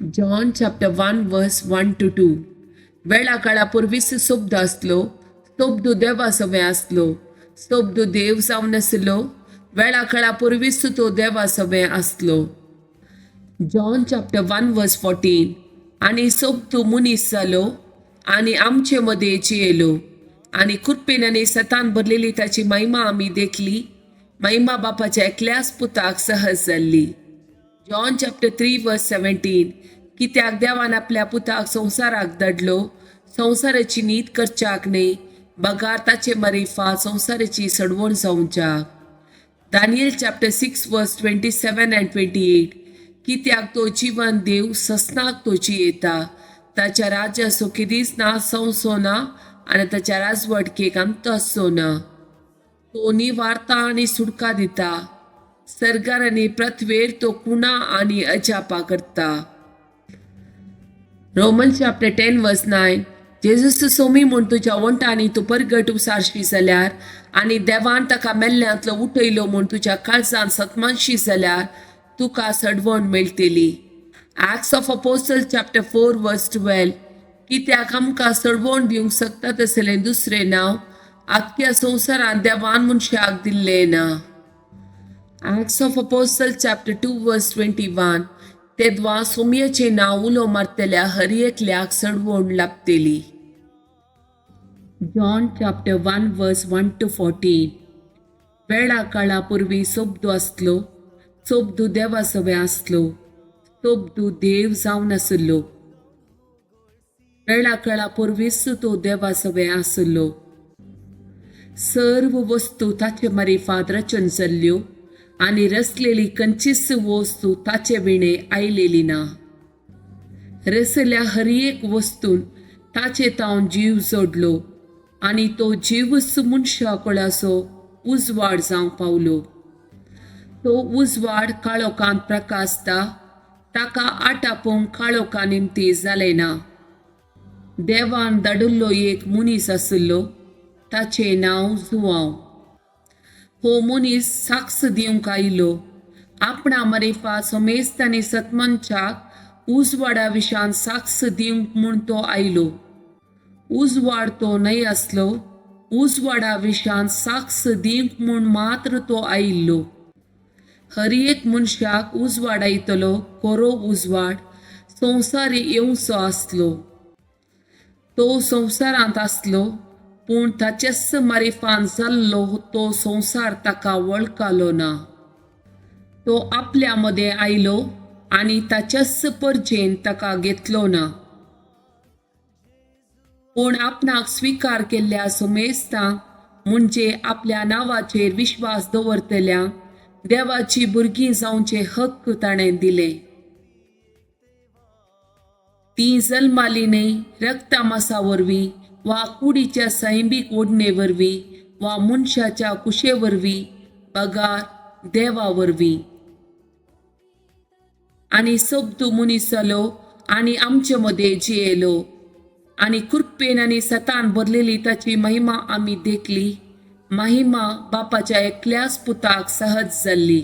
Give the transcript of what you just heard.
John chapter 1 verse 1 to 2. वेळा काळा पुर्वीच शब्द आसलो, शब्द देवा सवें आसलो, शब्द देव जावन आसलो. वेळा काळा पुर्वीच तो देवा सवें आसलो. John chapter 1 verse 14. आनी शब्द मनीस जालो आनी आमचे मदें जियेलो आनी कृपेन आनी सतान भरलेली ताची महिमा आमी देखली, महिमा बापाच्या एकल्याच पुताक सहज जाल्ली. John chapter 3 verse 17. कित्याक देवान आपल्या पुताक संवसाराक धाडलो, संवसाराची नीत करच्याक न्हय, बगार ताचे मारिफात संवसाराची सडवण जावच्याक. Daniel chapter 6 verse 27 and 28. कित्याक तो जिवन देव ससनाक तो जियेता, ताच्या राज्याचो केदीच ना संवसो ना आनी ताच्या राजवटकेक अंत आसचो ना. तो निवारता आनी सुटका दिता, सर्गार आनी पृथ्वेर तो कुणा आनी अजापा करता. Roman chapter 10 verse 9. Jesus Somi म्हूण तुज्या वंटांनी तूं परगट उसारशी जाल्यार आनी देवान ताका मेल्ल्यांतलो उठयलो म्हूण तुज्या काळजान सतमानशी जाल्यार तुका सडवण मेळटली. Acts of Apostle chapter 4 verse 12. कित्याक आमकां सडवण दिवंक शकता तसलें दुसरें नांव आख्ख्या संवसारांत देवान मनशाक दिल्लें ना. Acts of Apostle chapter 2 verse 21. तेदवा सोमयेचें नांव उलो मारतल्या हर एकल्याक सडवण लाभतली. John chapter 1 verse 1 to 14. वेळा काळा पुर्वी शब्द आसलो, शब्द देवा सवें आसलो, शब्द देव जावन आसलो. वेळा काळा पुर्वीच तो देवा सवें आसलो. सर्व वस्तू ताचे मारिफात रचन जाल्ल्यो आनी रचलेली खंयचीच वस्तू ताचे विणे आयलेली ना. रचल्या हर एक वस्तून ताचे तावन जीव जोडलो आनी तो जीवच मनशा कुळाचो उजवाड जावंक पावलो. तो उजवाड काळोखांत प्रकाशता, ताका आटापूंक काळोखा निमती जालें ना. देवान धाडिल्लो एक मनीस आशिल्लो, ताचें नांव जुवांव. हो मनीस साक्ष दिवंक आयलो, आपणा मारिफात समेस्त आनी सतमनच्याक उजवाडा विशान साक्ष दिवंक म्हूण तो आयलो. उजवाड तो न्हय आसलो, उजवाडा विशान साक्ष दिवंक म्हूण मात्र तो आयिल्लो. हर एक मनशाक उजवाडायतलो खरो उजवाड संवसारी येवचो आसलो. तो संवसारांत आसलो, पूण ताचेच मारिफान जाल्लो तो संवसार ताका वळखलो ना. तो आपल्या मदें आयलो आनी ताच्याच परजेन ताका घेतलो ना. पूण आपणाक स्विकार केल्ल्या समेस्तांक, म्हणजे आपल्या नांवाचेर विश्वास दवरतल्यांक, देवाची भुरगीं जावचे हक्क ताणें दिले. ती जल्माली न्हय रक्ता मासा वरवीं वा कुडीच्या सैमीक ओडणे वरवीं वा मनशाच्या कुशे वरवीं, बगार देवा वरवीं. आनी शब्द मनीस जालो आनी आमचे मदें जियेलो आनी कृपेन आनी सतान भरलेली ताची महिमा आमी देखली, महिमा बापाच्या एकल्याच पुताक सहज जाल्ली.